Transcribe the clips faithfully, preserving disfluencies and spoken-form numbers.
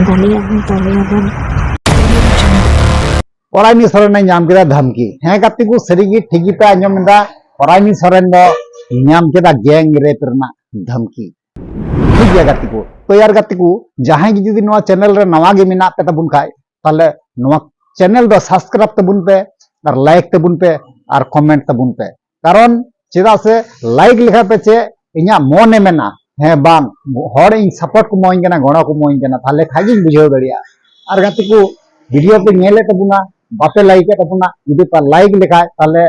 ᱛᱟᱞᱮᱭᱟᱵᱚᱱ, ᱛᱟᱞᱮᱭᱟᱵᱚᱱ᱾ ᱯᱚᱨᱟᱭᱱᱤ ᱥᱚᱨᱮᱱᱮ ᱧᱟᱢ ᱠᱮᱫᱟ ᱫᱷᱟᱢᱠᱤ᱾ ᱦᱮᱸ ᱜᱟᱛᱮ ᱠᱚ, ᱥᱟᱹᱨᱤᱜᱮ ᱴᱷᱤᱠ ᱜᱮᱯᱮ ᱟᱸᱡᱚᱢ ᱮᱫᱟ, ᱯᱚᱨᱟᱭᱱᱤ ᱥᱚᱨᱮᱱ ᱫᱚ ᱧᱟᱢ ᱠᱮᱫᱟ ᱜᱮᱝ ᱨᱮᱯ ᱨᱮᱱᱟᱜ ᱫᱷᱟᱢᱠᱤ᱾ ᱴᱷᱤᱠ ᱜᱮᱭᱟ ᱜᱟᱛᱮ ᱠᱚ, ᱛᱚ ᱭᱟᱨ ᱜᱟᱛᱮ ᱠᱚ, ᱡᱟᱦᱟᱸᱭ ᱜᱮ ᱡᱩᱫᱤ ᱱᱚᱣᱟ ᱪᱮᱱᱮᱞ ᱨᱮ ᱱᱟᱣᱟ ᱜᱮ ᱢᱮᱱᱟᱜ ᱯᱮ ᱛᱟᱵᱚᱱ ᱠᱷᱟᱡ, ᱛᱟᱦᱞᱮ ᱱᱚᱣᱟ ᱪᱮᱱᱮᱞ ᱫᱚ ᱥᱟᱵᱥᱠᱨᱟᱭᱤᱵ ᱛᱟᱵᱚᱱ ᱯᱮ ᱟᱨ ᱞᱟᱭᱤᱠ ᱛᱟᱵᱚᱱ ᱯᱮ ᱟᱨ ᱠᱚᱢᱮᱱᱴ ᱛᱟᱵᱚᱱ ᱯᱮ᱾ ᱠᱟᱨᱚᱱ ᱪᱮᱫᱟᱜ ᱥᱮ ᱞᱟᱭᱤᱠ ᱞᱮᱠᱷᱟᱱ ᱯᱮ ᱪᱮᱫ ᱤᱧᱟᱹᱜ ᱢᱚᱱᱮ ᱢᱮᱱᱟ, ᱦᱮᱸ ᱵᱟᱝ, ᱦᱚᱲ ᱤᱧ ᱥᱟᱯᱳᱨᱴ ᱠᱚ ᱮᱢᱟᱹᱧ ᱠᱟᱱᱟ, ᱜᱚᱲᱚ ᱠᱚ ᱮᱢᱟᱹᱧ ᱠᱟᱱᱟ, ᱛᱟᱦᱞᱮ ᱠᱷᱟᱡ ᱜᱤᱧ ᱵᱩᱡᱷᱟᱹᱣ ᱫᱟᱲᱮᱭᱟᱜᱼᱟ᱾ ᱟᱨ ᱜᱟᱛᱮ ᱠᱚ, ᱵᱷᱤᱰᱤᱭᱳ ᱯᱮ ᱧᱮᱞᱮᱫ ᱛᱟᱵᱚᱱᱟ, ᱵᱟᱯᱮ ᱞᱟᱭᱤᱠ ᱮᱫ ᱛᱟᱵᱚᱱᱟ, ᱡᱩᱫᱤ ᱯᱮ ᱞᱟᱭᱤᱠ ᱞᱮᱠᱷᱟᱡ ᱛᱟᱦᱞᱮ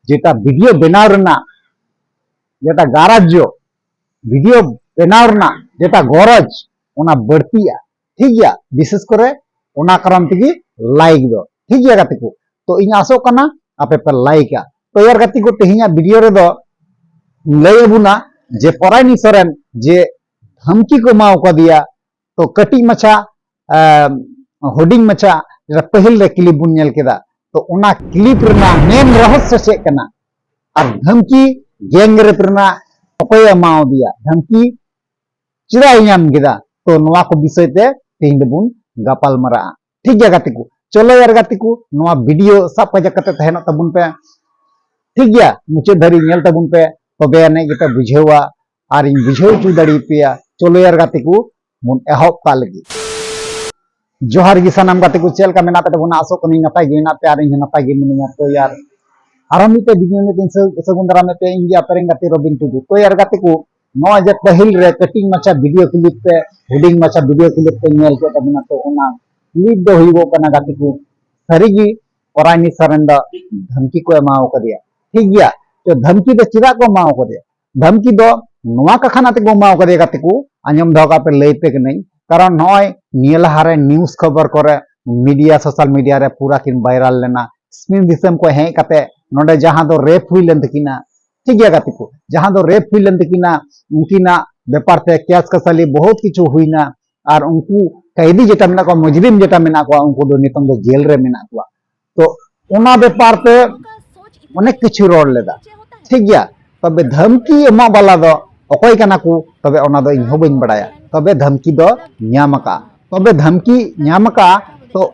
ᱡᱮᱴᱟ ᱵᱷᱤᱰᱤᱭᱳ ᱵᱮᱱᱟᱣ ᱨᱮᱱᱟᱜ ᱡᱮᱴᱟ ᱜᱟᱨᱟᱡᱽ, ᱵᱷᱤᱰᱤᱭᱳ ᱵᱮᱱᱟᱣ ᱨᱮᱱᱟᱜ ᱡᱮᱴᱟ ᱜᱚᱨᱚᱡᱽ, ᱚᱱᱟ ᱵᱟᱹᱲᱛᱤᱜᱼᱟ᱾ ᱴᱷᱤᱠ ᱜᱮᱭᱟ, ᱵᱤᱥᱮᱥ ᱠᱚᱨᱮ ᱚᱱᱟ ᱠᱟᱨᱚᱱ ᱛᱮᱜᱮ ᱞᱟᱭᱤᱠ ᱫᱚ᱾ ᱴᱷᱤᱠ ᱜᱮᱭᱟ ᱜᱟᱛᱮ ᱠᱚ, ᱛᱚ ᱤᱧ ᱟᱥᱚᱜ ᱠᱟᱱᱟ ᱟᱯᱮ ᱯᱮ ᱞᱟᱭᱤᱠᱟ᱾ ᱛᱚ ᱭᱟᱨ ᱜᱟᱛᱮ ᱠᱚ, ᱛᱮᱦᱮᱧᱟᱜ ᱵᱷᱤᱰᱤᱭᱳ ᱨᱮᱫᱚ ᱞᱟᱹᱭ ᱟᱵᱚᱱᱟ ᱡᱮ ᱯᱚᱨᱟᱭᱱᱤ ᱥᱚᱨᱮᱱ ᱡᱮ ᱫᱷᱟᱢᱠᱤ ᱠᱚ ᱮᱢᱟᱣ ᱠᱟᱫᱮᱭᱟ, ᱛᱚ ᱠᱟᱹᱴᱤᱡ ᱢᱟᱪᱷᱟ, ᱟᱢ, ᱦᱩᱰᱤᱧ ᱢᱟᱪᱷᱟ ᱡᱮᱴᱟ ᱯᱟᱹᱦᱤᱞ ᱨᱮ ᱠᱞᱤᱯ ᱵᱚᱱ ᱧᱮᱞ ᱠᱮᱫᱟ, ᱛᱚ ᱚᱱᱟ ᱠᱞᱤᱯ ᱨᱮᱱᱟᱜ ᱢᱮᱱ ᱨᱚᱦᱚᱥᱭᱚ ᱪᱮᱫ ᱠᱟᱱᱟ? ᱟᱨ ᱫᱷᱟᱢᱠᱤ ᱜᱮᱝ ᱨᱮᱯ ᱨᱮᱱᱟᱜ ᱚᱠᱚᱭᱮ ᱮᱢᱟᱣᱟᱫᱮᱭᱟ? ᱫᱷᱟᱢᱠᱤ ᱪᱮᱫᱟᱜ ᱮ ᱧᱟᱢ ᱠᱮᱫᱟ? ᱛᱚ ᱱᱚᱣᱟ ᱠᱚ ᱵᱤᱥᱚᱭ ᱛᱮ ᱛᱮᱦᱮᱧ ᱫᱚᱵᱚᱱ ᱜᱟᱯᱟᱞ ᱢᱟᱨᱟᱜᱼᱟ᱾ ᱴᱷᱤᱠ ᱜᱮᱭᱟ ᱜᱟᱛᱮ ᱠᱚ, ᱪᱚᱞᱚ ᱭᱟᱨ ᱜᱟᱛᱮ ᱠᱚ, ᱱᱚᱣᱟ ᱵᱷᱤᱰᱤᱭᱳ ᱥᱟᱵ ᱠᱟᱡᱟᱠ ᱠᱟᱛᱮ ᱛᱟᱦᱮᱱᱚᱜ ᱛᱟᱵᱚᱱ ᱯᱮ᱾ ᱴᱷᱤᱠ ᱜᱮᱭᱟ, ᱢᱩᱪᱟᱹᱫ ᱫᱷᱟᱹᱨᱤᱡ ᱧᱮᱞ ᱛᱟᱵᱚᱱ ᱯᱮ, ᱛᱚᱵᱮ ᱟᱹᱱᱤᱡ ᱜᱮᱯᱮ ᱵᱩᱡᱷᱟᱹᱣᱟ ᱟᱨᱤᱧ ᱵᱩᱡᱷᱟᱹᱣ ᱦᱚᱪᱚ ᱫᱟᱲᱮᱭᱟᱯᱮᱭᱟ᱾ ᱪᱚᱞᱚ ᱭᱟᱨ ᱜᱟᱛᱮ ᱠᱚ, ᱵᱚᱱ ᱮᱦᱚᱵ ᱠᱟᱜ ᱞᱟᱹᱜᱤᱫ᱾ ᱡᱚᱦᱟᱨ ᱜᱮ ᱥᱟᱱᱟᱢ ᱜᱟᱛᱮ ᱠᱚ, ᱪᱮᱫ ᱞᱮᱠᱟ ᱢᱮᱱᱟᱜ ᱯᱮ ᱛᱟᱵᱚᱱᱟ? ᱟᱥᱚᱜ ᱠᱟᱹᱱᱟᱹᱧ ᱱᱟᱯᱟᱭ ᱜᱮ ᱢᱮᱱᱟᱜ ᱯᱮᱭᱟ ᱟᱨ ᱤᱧ ᱦᱚᱸ ᱱᱟᱯᱟᱭ ᱜᱮ ᱢᱤᱱᱟᱹᱧᱟ᱾ ᱛᱚ ᱭᱟᱨ, ᱟᱨᱦᱚᱸ ᱢᱤᱫᱴᱮᱡ ᱵᱷᱤᱰᱤᱭᱳ ᱱᱤᱭᱮ ᱛᱤᱧ ᱥᱟᱹ-, ᱥᱟᱹᱜᱩᱱ ᱫᱟᱨᱟᱢᱮᱫ ᱯᱮᱭᱟ, ᱤᱧ ᱜᱮ ᱟᱯᱮ ᱨᱮᱱ ᱜᱟᱛᱮ ᱨᱚᱵᱤᱱ ᱴᱩᱰᱩ᱾ ᱛᱚ ᱭᱟᱨ ᱜᱟᱛᱮ ᱠᱚ, ᱱᱚᱜᱼᱚᱭ ᱡᱮ ᱯᱟᱹᱦᱤᱞ ᱨᱮ ᱠᱟᱹᱴᱤᱡ ᱢᱟᱪᱷᱟ ᱵᱷᱤᱰᱤᱭᱳ ᱠᱞᱤᱯ ᱯᱮ, ᱦᱩᱰᱤᱧ ᱢᱟᱪᱷᱟ ᱵᱷᱤᱰᱤᱭᱳ ᱠᱞᱤᱯ ᱯᱮ ᱧᱮᱞ ᱠᱮᱫ ᱛᱟᱵᱚᱱᱟ, ᱛᱚ ᱚᱱᱟ ᱠᱞᱤᱯ ᱫᱚ ᱦᱩᱭᱩᱜᱚᱜ ᱠᱟᱱᱟ ᱜᱟᱛᱮ ᱠᱚ, ᱥᱟᱹᱨᱤᱜᱮ ᱯᱚᱨᱟᱭᱱᱤ ᱥᱚᱨᱮᱱ ᱫᱚ ᱫᱷᱟᱢᱠᱤ ᱠᱚ ᱮᱢᱟᱣ ᱠᱟᱫᱮᱭᱟ᱾ ᱴᱷᱤᱠ ᱜᱮᱭᱟ, ᱛᱚ ᱫᱷᱟᱢᱠᱤ ᱫᱚ ᱪᱮᱫᱟᱜ ᱠᱚ ᱮᱢᱟᱣ ᱠᱟᱫᱮᱭᱟ? ᱫᱷᱟᱢᱠᱤ ᱫᱚ ᱱᱚᱣᱟ ᱠᱟᱠᱷᱟᱱ ᱟᱛᱮ ᱠᱚ ᱮᱢᱟᱣ ᱠᱟᱫᱮᱭᱟ ᱜᱟᱛᱮ ᱠᱚ, ᱟᱸᱡᱚᱢ ᱫᱚᱦᱚ ᱠᱟᱜ ᱯᱮ, ᱞᱟᱹᱭ ᱯᱮ ᱠᱟᱹᱱᱟᱹᱧ᱾ ᱠᱟᱨᱚᱱ ᱱᱚᱜᱼᱚᱭ ᱱᱤᱭᱟᱹ ᱞᱟᱦᱟᱨᱮ ᱱᱤᱭᱩᱡᱽ ᱠᱷᱚᱵᱚᱨ ᱠᱚᱨᱮ, ᱢᱤᱰᱤᱭᱟ, ᱥᱳᱥᱟᱞ ᱢᱤᱰᱤᱭᱟ ᱨᱮ ᱯᱩᱨᱟ ᱠᱤᱱ ᱵᱷᱟᱭᱨᱟᱞ ᱞᱮᱱᱟ᱾ ᱥᱤᱧ ᱫᱤᱥᱚᱢ ᱠᱚ ᱦᱮᱡ ᱠᱟᱛᱮ ᱱᱚᱰᱮ ᱡᱟᱦᱟᱸ ᱫᱚ ᱨᱮᱯ ᱦᱩᱭ ᱞᱮᱱ ᱛᱟᱹᱠᱤᱱᱟ, ᱴᱷᱤᱠ ᱜᱮᱭᱟ ᱜᱟᱛᱮ ᱠᱚ, ᱡᱟᱦᱟᱸ ᱫᱚ ᱨᱮᱯ ᱦᱩᱭ ᱞᱮᱱ ᱛᱟᱹᱠᱤᱱᱟ, ᱩᱱᱠᱤᱱᱟᱜ ᱵᱮᱯᱟᱨ ᱛᱮ ᱠᱮᱥ ᱠᱟᱥᱟᱞᱤ ᱵᱚᱦᱩᱛ ᱠᱤᱪᱷᱩ ᱦᱩᱭᱱᱟ᱾ ᱟᱨ ᱩᱱᱠᱩ ᱠᱟᱭᱫᱤ ᱡᱮᱴᱟ ᱢᱮᱱᱟᱜ ᱠᱚᱣᱟ, ᱢᱩᱡᱨᱤᱢ ᱡᱮᱴᱟ ᱢᱮᱱᱟᱜ ᱠᱚᱣᱟ, ᱩᱱᱠᱩ ᱫᱚ ᱱᱤᱛᱚᱝ ᱫᱚ ᱡᱮᱞ ᱨᱮ ᱢᱮᱱᱟᱜ ᱠᱚᱣᱟ᱾ ᱛᱚ ᱚᱱᱟ ᱵᱮᱯᱟᱨ ᱛᱮ ᱚᱱᱮᱠ ᱠᱤᱪᱷᱩ ᱨᱚᱲ ᱞᱮᱫᱟ, ᱴᱷᱤᱠ ᱜᱮᱭᱟ᱾ ᱛᱚᱵᱮ ᱫᱷᱟᱢᱠᱤ ᱮᱢᱚᱜ ᱵᱟᱞᱟ ᱫᱚ ᱚᱠᱚᱭ ᱠᱟᱱᱟ ᱠᱚ, ᱛᱚᱵᱮ ᱚᱱᱟ ᱫᱚ ᱤᱧ ᱦᱚᱸ ᱵᱟᱹᱧ ᱵᱟᱲᱟᱭᱟ᱾ ᱛᱚᱵᱮ ᱫᱷᱟᱢᱠᱤ ᱫᱚ ᱧᱟᱢ ᱟᱠᱟᱫᱼᱟ᱾ ᱛᱚᱵᱮ ᱫᱷᱟᱢᱠᱤ ᱧᱟᱢ ᱟᱠᱟᱫᱼᱟ, ᱛᱚ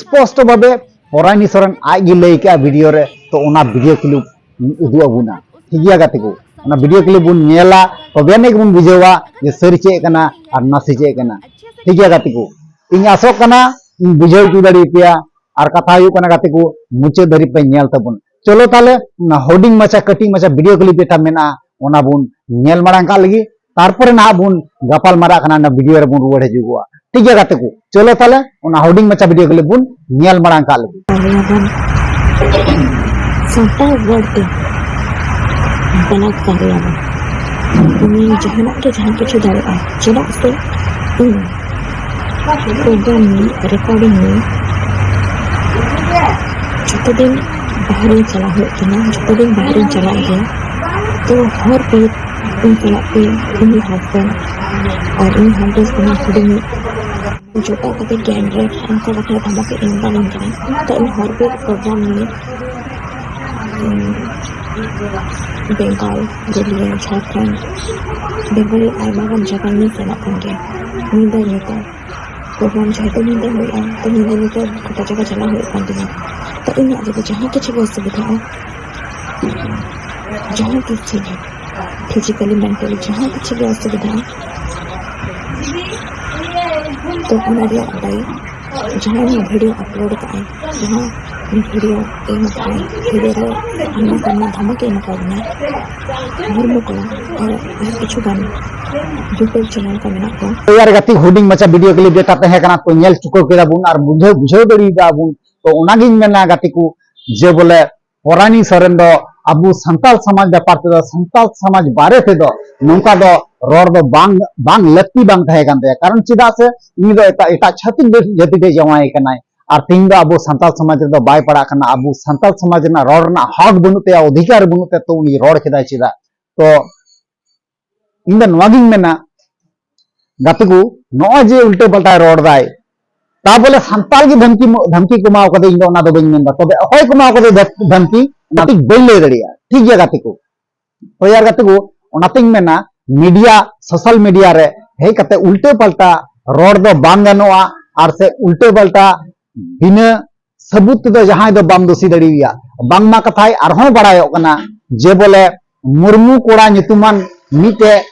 ᱥᱯᱚᱥᱴᱚ ᱵᱷᱟᱵᱮ ᱯᱚᱨᱟᱭᱱᱤ ᱥᱚᱨᱮᱱ ᱟᱡ ᱜᱮ ᱞᱟᱹᱭ ᱠᱮᱜᱼᱟ ᱵᱷᱤᱰᱤᱭᱳ ᱨᱮ᱾ ᱛᱚ ᱚᱱᱟ ᱵᱷᱤᱰᱤᱭᱳ ᱠᱞᱤᱯ ᱩᱫᱩᱜ ᱟᱵᱚᱱᱟ, ᱴᱷᱤᱠ ᱜᱮᱭᱟ ᱜᱟᱛᱮ ᱠᱚ? ᱚᱱᱟ ᱵᱷᱤᱰᱤᱭᱳ ᱠᱞᱤᱯ ᱵᱚᱱ ᱧᱮᱞᱟ, ᱛᱚᱵᱮ ᱟᱹᱱᱤᱡ ᱜᱮᱵᱚᱱ ᱵᱩᱡᱷᱟᱹᱣᱟ ᱡᱮ ᱥᱟᱹᱨᱤ ᱪᱮᱫ ᱠᱟᱱᱟ ᱟᱨ ᱱᱟᱥᱮ ᱪᱮᱫ ᱠᱟᱱᱟ, ᱴᱷᱤᱠ ᱜᱮᱭᱟ ᱜᱟᱛᱮ ᱠᱚ? ᱤᱧ ᱟᱥᱚᱜ ᱠᱟᱱᱟ ᱤᱧ ᱵᱩᱡᱷᱟᱹᱣ ᱦᱚᱪᱚ ᱫᱟᱲᱮᱭᱟᱯᱮᱭᱟ᱾ ᱟᱨ ᱠᱟᱛᱷᱟ ᱦᱩᱭᱩᱜ ᱠᱟᱱᱟ ᱜᱟᱛᱮ ᱠᱚ, ᱢᱩᱪᱟᱹᱫ ᱫᱷᱟᱹᱨᱤᱡ ᱯᱮ ᱧᱮᱞ ᱛᱟᱵᱚᱱ᱾ ᱪᱚᱞᱚ ᱛᱟᱦᱞᱮ ᱚᱱᱟ ᱦᱩᱰᱤᱧ ᱢᱟᱪᱷᱟ, ᱠᱟᱹᱴᱤᱡ ᱢᱟᱪᱷᱟ ᱵᱷᱤᱰᱤᱭᱳ ᱠᱞᱤᱯ ᱡᱮᱴᱟ ᱢᱮᱱᱟᱜᱼᱟ, ᱚᱱᱟ ᱵᱚᱱ ᱧᱮᱞ ᱢᱟᱲᱟᱝ ᱠᱟᱜ ᱞᱮᱜᱮ, ᱛᱟᱨᱯᱚᱨᱮ ᱱᱟᱦᱟᱜ ᱵᱚᱱ ᱜᱟᱯᱟᱞ ᱢᱟᱨᱟᱜ ᱠᱟᱱᱟ, ᱚᱱᱟ ᱵᱷᱤᱰᱤᱭᱳ ᱨᱮᱵᱚᱱ ᱨᱩᱣᱟᱹᱲ ᱦᱤᱡᱩᱜᱚᱜᱼᱟ, ᱴᱷᱤᱠ ᱜᱮᱭᱟ ᱜᱟᱛᱮ ᱠᱚ? ᱪᱚᱞᱚ ᱛᱟᱦᱞᱮ ᱚᱱᱟ ᱦᱩᱰᱤᱧ ᱢᱟᱪᱷᱟ ᱵᱷᱤᱰᱤᱭᱳ ᱠᱞᱤᱯ ᱵᱚᱱ ᱧᱮᱞ ᱢᱟᱲᱟᱝ ᱠᱟᱜ ᱞᱮᱜᱮ᱾ ᱫᱟᱲᱮᱭᱟᱵᱚᱱ, ᱥᱟᱱᱛᱟᱲ ᱨᱚᱲ ᱛᱮ ᱵᱟᱱᱟᱨ ᱫᱟᱲᱮᱭᱟᱵᱚᱱ᱾ ᱩᱱᱤ ᱡᱟᱦᱟᱱᱟᱜ ᱜᱮ ᱡᱟᱦᱟᱸ ᱠᱤᱪᱷᱩ ᱫᱟᱲᱮᱭᱟᱜᱼᱟ, ᱪᱮᱫᱟᱜ ᱥᱮ ᱤᱧ ᱯᱨᱳᱜᱨᱟᱢ ᱨᱮ, ᱨᱮᱠᱚᱨᱰᱤᱝ ᱨᱮ ᱡᱚᱛᱚ ᱫᱤᱱ ᱵᱟᱦᱨᱮᱧ ᱪᱟᱞᱟᱜ ᱦᱩᱭᱩᱜ ᱛᱤᱧᱟ, ᱡᱚᱛᱚ ᱫᱤᱱ ᱵᱟᱦᱨᱮᱧ ᱪᱟᱞᱟᱜ ᱜᱮᱭᱟ᱾ ᱛᱚ ᱦᱚᱨ ᱵᱤᱨ ᱤᱧ ᱪᱟᱞᱟᱜ ᱛᱮ ᱤᱧ ᱦᱟᱥᱵᱮᱱᱰ ᱟᱨ ᱤᱧ ᱦᱟᱥᱵᱮᱱᱰ ᱠᱷᱚᱱᱟᱜ ᱦᱩᱰᱤᱧᱤᱡ ᱡᱚᱴᱟᱣ ᱠᱟᱛᱮ ᱜᱮᱝ ᱨᱮ ᱚᱱᱠᱟ ᱵᱟᱠᱷᱨᱟ ᱫᱷᱟᱢᱟᱠᱟ ᱮᱢ ᱠᱟᱹᱧ ᱠᱟᱱᱟ᱾ ᱛᱚ ᱤᱧ ᱦᱚᱨ ᱵᱤᱨ ᱯᱨᱳᱜᱨᱟᱢ ᱱᱤᱭᱮ ᱵᱮᱝᱜᱚᱞ, ᱫᱤᱞᱞᱤ, ᱡᱷᱟᱲᱠᱷᱚᱸᱰ, ᱵᱮᱝᱜᱚᱞ ᱨᱮ ᱟᱭᱢᱟ ᱜᱟᱱ ᱡᱟᱭᱜᱟ ᱧᱮᱞ ᱪᱟᱞᱟᱜ ᱠᱟᱱ ᱜᱮᱭᱟ᱾ ᱧᱤᱫᱟᱹ ᱧᱩᱛᱟᱹ ᱯᱨᱳᱜᱨᱟᱢ ᱡᱟᱦᱟᱸ ᱛᱤᱱ ᱧᱤᱫᱟᱹ ᱦᱩᱭᱩᱜᱼᱟ, ᱛᱚ ᱧᱤᱫᱟᱹ ᱧᱩᱛᱟᱹ ᱜᱚᱴᱟ ᱡᱟᱭᱜᱟ ᱪᱟᱞᱟᱣ ᱦᱩᱭᱩᱜ ᱠᱟᱱ ᱛᱤᱧᱟ᱾ ᱛᱚ ᱤᱧᱟᱹᱜ ᱡᱩᱫᱤ ᱡᱟᱦᱟᱸ ᱠᱤᱪᱷᱩ ᱜᱮ ᱚᱥᱩᱵᱤᱫᱷᱟᱜᱼᱟ, ᱡᱟᱦᱟᱸ ᱠᱤᱪᱷᱩ ᱜᱮ, ᱯᱷᱤᱡᱤᱠᱟᱞᱤ, ᱢᱮᱱᱴᱟᱞᱤ ᱡᱟᱦᱟᱸ ᱠᱤᱪᱷᱩ ᱜᱮ ᱚᱥᱩᱵᱤᱫᱷᱟᱜᱼᱟ, ᱛᱚ ᱚᱱᱟ ᱨᱮᱭᱟᱜ ᱫᱟᱭᱤ ᱡᱟᱦᱟᱸᱭ ᱱᱚᱣᱟ ᱵᱷᱤᱰᱤᱭᱳ ᱟᱯᱞᱳᱰ ᱠᱟᱜᱼᱟᱭ, ᱡᱟᱦᱟᱸ ᱱᱩᱭ ᱵᱷᱤᱰᱤᱭᱳ ᱮᱢ ᱠᱟᱜᱼᱟᱭ, ᱵᱷᱤᱰᱤᱭᱳ ᱨᱮ ᱟᱭᱢᱟ ᱟᱭᱢᱟ ᱫᱷᱟᱢᱟᱠᱟ ᱮᱢ ᱠᱟᱣᱫᱤᱧᱟ, ᱦᱚᱲᱢᱚ ᱠᱚᱲᱟ ᱟᱨ ᱟᱨ ᱠᱤᱪᱷᱩ ᱜᱟᱱ ᱡᱩᱴᱩᱵ ᱪᱮᱱᱮᱞ ᱠᱚ ᱢᱮᱱᱟᱜ ᱠᱚᱣᱟ᱾ ᱛᱚ ᱭᱟᱨ ᱜᱟᱛᱮ, ᱦᱩᱰᱤᱧ ᱢᱟᱪᱷᱟ ᱵᱷᱤᱰᱤᱭᱳ ᱠᱞᱤᱯ ᱡᱮᱴᱟ ᱛᱟᱦᱮᱸ ᱠᱟᱱᱟ, ᱛᱚ ᱧᱮᱞ ᱪᱩᱠᱟᱹᱣ ᱠᱮᱫᱟ ᱵᱚᱱ ᱟᱨ ᱵᱩᱡᱷᱟᱹᱣ ᱵᱩᱡᱷᱟᱹᱣ ᱫᱟᱲᱮᱭᱟᱫᱟ ᱵᱚᱱ᱾ ᱛᱚ ᱚᱱᱟᱜᱤᱧ ᱢᱮᱱᱟ ᱜᱟᱛᱮ ᱠᱚ, ᱡᱮ ᱵᱚᱞᱮ ᱯᱚᱨᱟᱭᱱᱤ ᱥᱚᱨᱮᱱ ᱫᱚ ᱟᱵᱚ ᱥᱟᱱᱛᱟᱞ ᱥᱚᱢᱟᱡᱽ ᱵᱮᱯᱟᱨ ᱛᱮᱫᱚ, ᱥᱟᱱᱛᱟᱞ ᱥᱚᱢᱟᱡᱽ ᱵᱟᱨᱮ ᱛᱮᱫᱚ ᱱᱚᱝᱠᱟ ᱫᱚ ᱨᱚᱲ ᱫᱚ ᱵᱟᱝ, ᱵᱟᱝ ᱞᱟᱹᱠᱛᱤ ᱵᱟᱝ ᱛᱟᱦᱮᱸ ᱠᱟᱱ ᱛᱟᱭᱟ᱾ ᱠᱟᱨᱚᱱ ᱪᱮᱫᱟᱜ ᱥᱮ ᱩᱱᱤ ᱫᱚ ᱮᱴᱟᱜ, ᱮᱴᱟᱜ ᱪᱷᱟᱹᱛᱤᱠ ᱡᱟᱹᱛᱤ ᱛᱮ ᱡᱟᱶᱟᱭ ᱠᱟᱱᱟᱭ, ᱟᱨ ᱛᱮᱦᱮᱧ ᱫᱚ ᱟᱵᱚ ᱥᱟᱱᱛᱟᱞ ᱥᱚᱢᱟᱡᱽ ᱨᱮᱫᱚ ᱵᱟᱭ ᱯᱟᱲᱟᱜ ᱠᱟᱱᱟ, ᱟᱵᱚ ᱥᱟᱱᱛᱟᱞ ᱥᱚᱢᱟᱡᱽ ᱨᱮᱱᱟᱜ ᱨᱚᱲ ᱨᱮᱱᱟᱜ ᱦᱚᱠ ᱵᱟᱹᱱᱩᱜ ᱛᱟᱭᱟ, ᱚᱫᱷᱤᱠᱟᱨ ᱵᱟᱹᱱᱩᱜ ᱛᱟᱭᱟ, ᱛᱚ ᱩᱱᱤ ᱨᱚᱲ ᱠᱮᱫᱟᱭ ᱪᱮᱫᱟᱜ? ᱛᱚ ᱤᱧ ᱫᱚ ᱱᱚᱣᱟᱜᱤᱧ ᱢᱮᱱᱟ, ᱜᱟᱛᱮ ᱠᱚ, ᱱᱚᱜᱼᱚᱭ ᱡᱮ ᱩᱞᱴᱟᱹ ᱯᱟᱞᱴᱟᱭ ᱨᱚᱲ ᱫᱟᱭ, ᱛᱟ ᱵᱚᱞᱮ ᱥᱟᱱᱛᱟᱞ ᱜᱮ ᱫᱷᱟᱢᱠᱤ, ᱫᱷᱟᱢᱠᱤ ᱠᱚ ᱮᱢᱟᱣ ᱠᱟᱫᱟ, ᱤᱧ ᱫᱚ ᱚᱱᱟ ᱫᱚ ᱵᱟᱹᱧ ᱢᱮᱱᱫᱟ᱾ ᱛᱚᱵᱮ ᱚᱠᱚᱭ ᱠᱚ ᱮᱢᱟᱣ ᱠᱟᱫᱟ ᱫᱷᱟᱢ-, ᱫᱷᱟᱢᱠᱤ, ᱚᱱᱟ ᱫᱚ ᱵᱟᱹᱧ ᱞᱟᱹᱭ ᱫᱟᱲᱮᱭᱟᱜᱼᱟ, ᱴᱷᱤᱠ ᱜᱮᱭᱟ ᱜᱟᱛᱮ ᱠᱚ? ᱛᱚ ᱭᱟᱨ ᱜᱟᱛᱮ ᱠᱚ, ᱚᱱᱟᱛᱤᱧ ᱢᱮᱱᱟ, ᱢᱤᱰᱤᱭᱟ, ᱥᱳᱥᱟᱞ ᱢᱤᱰᱤᱭᱟ ᱨᱮ ᱦᱮᱡ ᱠᱟᱛᱮ ᱩᱞᱴᱟᱹ ᱯᱟᱞᱴᱟ ᱨᱚᱲ ᱫᱚ ᱵᱟᱝ ᱜᱟᱱᱚᱜᱼᱟ, ᱟᱨ ᱥᱮ ᱩᱞᱴᱟᱹ ᱯᱟᱞᱴᱟ ᱵᱤᱱᱟᱹ ᱥᱟᱹᱵᱩᱛ ᱛᱮᱫᱚ ᱡᱟᱦᱟᱸᱭ ᱫᱚ ᱵᱟᱢ ᱫᱳᱥᱤ ᱫᱟᱲᱮᱣᱟᱭᱟ᱾ ᱵᱟᱝᱢᱟ ᱠᱟᱛᱷᱟᱭ ᱟᱨᱦᱚᱸ ᱵᱟᱲᱟᱭᱚᱜ ᱠᱟᱱᱟ ᱡᱮ ᱵᱚᱞᱮ ᱢᱩᱨᱢᱩ ᱠᱚᱲᱟ ᱧᱩᱛᱩᱢᱟᱱ ᱢᱤᱫᱴᱮᱡ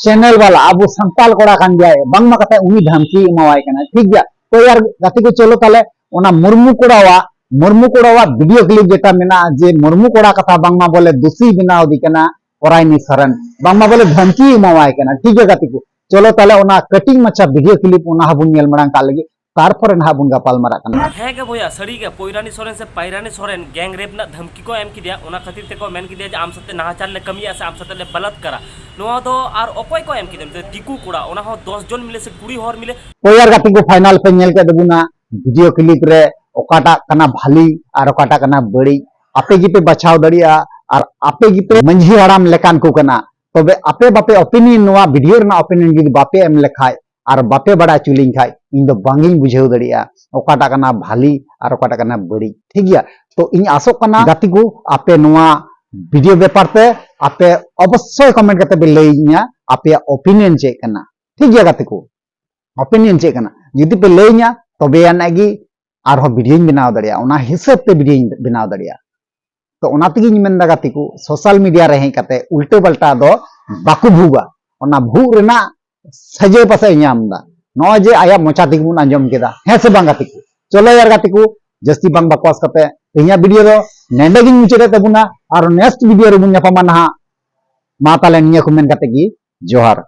ᱪᱮᱱᱮᱞ ᱵᱟᱞᱟ ᱟᱵᱚ ᱥᱟᱱᱛᱟᱞ ᱠᱚᱲᱟ ᱠᱟᱱ ᱜᱮᱭᱟᱭ, ᱵᱟᱝᱢᱟ ᱠᱟᱛᱷᱟᱭ ᱩᱱᱤ ᱫᱷᱟᱢᱠᱤ ᱮᱢᱟᱣᱟᱭ ᱠᱟᱱᱟ᱾ ᱴᱷᱤᱠ ᱜᱮᱭᱟ, ᱛᱚ ᱭᱟᱨ ᱜᱟᱛᱮ ᱠᱚ, ᱪᱚᱞᱚ ᱛᱟᱦᱞᱮ ᱚᱱᱟ ᱢᱩᱨᱢᱩ ᱠᱚᱲᱟᱣᱟᱜ, ᱢᱩᱨᱢᱩ ᱠᱚᱲᱟᱣᱟᱜ ᱵᱷᱤᱰᱤᱭᱳ ᱠᱞᱤᱯ ᱡᱮᱴᱟ ᱢᱮᱱᱟᱜᱼᱟ ᱡᱮ ᱢᱩᱨᱢᱩ ᱠᱚᱲᱟ ᱠᱟᱛᱷᱟ ᱵᱟᱝᱢᱟ ᱵᱚᱞᱮ ᱫᱩᱥᱤ ᱵᱮᱱᱟᱣ ᱫᱤ ᱠᱟᱱᱟ ᱯᱚᱨᱟᱭᱱᱤ ᱥᱚᱨᱮᱱ, ᱵᱟᱝᱢᱟ ᱵᱚᱞᱮ ᱫᱷᱟᱢᱠᱤ ᱮᱢᱟᱣᱟᱭ ᱠᱟᱱᱟ᱾ ᱴᱷᱤᱠ ᱜᱮᱭᱟ ᱜᱟᱛᱮ ᱠᱚ, ᱪᱚᱞᱚ ᱛᱟᱦᱞᱮ ᱚᱱᱟ ᱠᱟᱹᱴᱤᱡ ᱢᱟᱪᱷᱟ ᱵᱷᱤᱰᱤᱭᱳ ᱠᱞᱤᱯ ᱚᱱᱟ ᱦᱚᱸᱵᱚᱱ ᱧᱮᱞ ᱢᱟᱲᱟᱝ ᱠᱟᱜ ᱞᱟᱹᱜᱤᱫ, ᱛᱟᱨᱯᱚᱨᱮ ᱱᱟᱦᱟᱜ ᱵᱚᱱ ᱜᱟᱯᱟᱞ ᱢᱟᱨᱟᱜ ᱠᱟᱱᱟ᱾ ᱦᱮᱸ ᱜᱮ ᱵᱚᱭᱦᱟ, ᱥᱟᱹᱨᱤ ᱜᱮ ᱯᱚᱭᱨᱟᱱᱤ ᱥᱚᱨᱮᱱ ᱥᱮ ᱯᱟᱭᱨᱟᱱᱤ ᱥᱚᱨᱮᱱ ᱜᱮᱝ ᱨᱮᱯ ᱨᱮᱱᱟᱜ ᱫᱷᱟᱢᱠᱤ ᱠᱚ ᱮᱢ ᱠᱮᱫᱮᱭᱟ᱾ ᱚᱱᱟ ᱠᱷᱟᱹᱛᱤᱨ ᱛᱮᱠᱚ ᱢᱮᱱ ᱠᱮᱫᱮᱭᱟ ᱡᱮ ᱟᱢ ᱥᱟᱛᱮ ᱱᱟᱦᱟᱪᱟᱨ ᱞᱮ ᱠᱟᱹᱢᱤᱭᱟ ᱥᱮ ᱟᱢ ᱥᱟᱛᱮ ᱞᱮ ᱵᱟᱞᱟᱛᱠᱟᱨᱟ᱾ ᱱᱚᱣᱟ ᱫᱚ ᱟᱨ ᱚᱠᱚᱭ ᱠᱚ ᱮᱢ ᱠᱮᱫᱮᱭᱟ? ᱢᱤᱫᱴᱮᱱ ᱫᱤᱠᱩ ᱠᱚᱲᱟ, ᱚᱱᱟ ᱦᱚᱸ ᱫᱚᱥ ᱡᱚᱱ ᱢᱤᱞᱮ ᱥᱮ ᱠᱩᱲᱤ ᱦᱚᱲ ᱢᱤᱞᱮ᱾ ᱦᱳᱭ ᱭᱟᱨ ᱜᱟᱛᱮ ᱠᱚ, ᱯᱷᱟᱭᱱᱟᱞ ᱯᱮ ᱧᱮᱞ ᱠᱮᱫ ᱛᱟᱵᱚᱱᱟ ᱵᱷᱤᱰᱤᱭᱳ ᱠᱞᱤᱯ ᱨᱮ ᱚᱠᱟᱴᱟᱜ ᱠᱟᱱᱟ ᱵᱷᱟᱞᱤ ᱟᱨ ᱚᱠᱟᱴᱟᱜ ᱠᱟᱱᱟ ᱵᱟᱹᱲᱤᱡ, ᱟᱯᱮ ᱜᱮᱯᱮ ᱵᱟᱪᱷᱟᱣ ᱫᱟᱲᱮᱭᱟᱜᱼᱟ᱾ ᱟᱨ ᱟᱯᱮ ᱜᱮᱯᱮ ᱢᱟᱹᱡᱷᱤ ᱦᱟᱲᱟᱢ ᱞᱮᱠᱟᱱ ᱠᱚ ᱠᱟᱱᱟ᱾ ᱛᱚᱵᱮ ᱟᱯᱮ ᱵᱟᱯᱮ ᱚᱯᱤᱱᱤᱭᱚᱱ, ᱱᱚᱣᱟ ᱵᱷᱤᱰᱤᱭᱳ ᱨᱮᱱᱟᱜ ᱚᱯᱤᱱᱤᱭᱚᱱ ᱡᱩᱫᱤ ᱵᱟᱯᱮ ᱮᱢ ᱞᱮᱠᱷᱟᱡ ᱟᱨ ᱵᱟᱯᱮ ᱵᱟᱲᱟᱭ ᱦᱚᱪᱚ ᱞᱤᱧ ᱠᱷᱟᱡ, ᱤᱧ ᱫᱚ ᱵᱟᱝ ᱤᱧ ᱵᱩᱡᱷᱟᱹᱣ ᱫᱟᱲᱮᱭᱟᱜᱼᱟ ᱚᱠᱟᱴᱟᱜ ᱠᱟᱱᱟ ᱵᱷᱟᱞᱤ ᱟᱨ ᱚᱠᱟᱴᱟᱜ ᱠᱟᱱᱟ ᱵᱟᱹᱲᱤᱡ᱾ ᱴᱷᱤᱠ ᱜᱮᱭᱟ, ᱛᱚ ᱤᱧ ᱟᱥᱚᱜ ᱠᱟᱱᱟ ᱜᱟᱛᱮ ᱠᱚ, ᱟᱯᱮ ᱱᱚᱣᱟ ᱵᱷᱤᱰᱤᱭᱳ ᱵᱮᱯᱟᱨ ᱛᱮ ᱟᱯᱮ ᱚᱵᱚᱥᱥᱳᱭ ᱠᱚᱢᱮᱱᱴ ᱠᱟᱛᱮ ᱯᱮ ᱞᱟᱹᱭ ᱤᱧᱟ ᱟᱯᱮᱭᱟᱜ ᱚᱯᱤᱱᱤᱭᱚᱱ ᱪᱮᱫ ᱠᱟᱱᱟ᱾ ᱴᱷᱤᱠ ᱜᱮᱭᱟ ᱜᱟᱛᱮ ᱠᱚ, ᱚᱯᱤᱱᱤᱭᱚᱱ ᱪᱮᱫ ᱠᱟᱱᱟ? ᱡᱩᱫᱤ ᱯᱮ ᱞᱟᱹᱭ ᱤᱧᱟ, ᱛᱚᱵᱮ ᱟᱱᱟᱜ ᱜᱮ ᱟᱨᱦᱚᱸ ᱵᱷᱤᱰᱤᱭᱳᱧ ᱵᱮᱱᱟᱣ ᱫᱟᱲᱮᱭᱟᱜᱼᱟ᱾ ᱚᱱᱟ ᱦᱤᱥᱟᱹᱵ ᱛᱮ ᱵᱷᱤᱰᱤᱭᱳᱧ ᱵᱮᱱᱟᱣ ᱫᱟᱲᱮᱭᱟᱜᱼᱟ᱾ ᱛᱚ ᱚᱱᱟ ᱛᱮᱜᱮᱧ ᱢᱮᱱᱫᱟ ᱜᱟᱛᱮ ᱠᱚ, ᱥᱳᱥᱟᱞ ᱢᱤᱰᱤᱭᱟ ᱨᱮ ᱦᱮᱡ ᱠᱟᱛᱮ ᱩᱞᱴᱟᱹ ᱯᱟᱞᱴᱟ ᱫᱚ ᱵᱟᱠᱚ ᱵᱷᱩᱜᱟ᱾ ᱚᱱᱟ ᱵᱷᱩᱜ ᱨᱮᱱᱟᱜ ᱥᱟᱹᱡᱟᱹᱭ ᱯᱟᱥᱮᱡ ᱧᱟᱢ ᱮᱫᱟ᱾ ᱱᱚᱜᱼᱚᱭ ᱡᱮ ᱟᱭᱟᱜ ᱢᱚᱪᱟ ᱛᱮᱜᱮ ᱵᱚᱱ ᱟᱸᱡᱚᱢ ᱠᱮᱫᱟ, ᱦᱮᱸ ᱥᱮ ᱵᱟᱝ ᱜᱟᱛᱮ ᱠᱚ? ᱪᱚᱞᱚ ᱭᱟᱨ ᱜᱟᱛᱮ ᱠᱚ, ᱡᱟᱹᱥᱛᱤ ᱵᱟᱝ ᱵᱟᱠᱚᱣᱟᱥ ᱠᱟᱛᱮ ᱛᱮᱦᱮᱧᱟᱜ ᱵᱷᱤᱰᱤᱭᱳ ᱫᱚ ᱱᱮᱰᱮ ᱜᱤᱧ ᱢᱩᱪᱟᱹᱫ ᱮᱫ ᱛᱟᱵᱚᱱᱟ᱾ ᱟᱨ ᱱᱮᱠᱥᱴ ᱵᱷᱤᱰᱤᱭᱳ ᱨᱮᱵᱚᱱ ᱧᱟᱯᱟᱢᱟ ᱱᱟᱦᱟᱜ᱾ ᱢᱟ ᱛᱟᱦᱞᱮ ᱱᱤᱭᱟᱹ ᱠᱚ ᱢᱮᱱ ᱠᱟᱛᱮ ᱜᱮ ᱡᱚᱦᱟᱨ᱾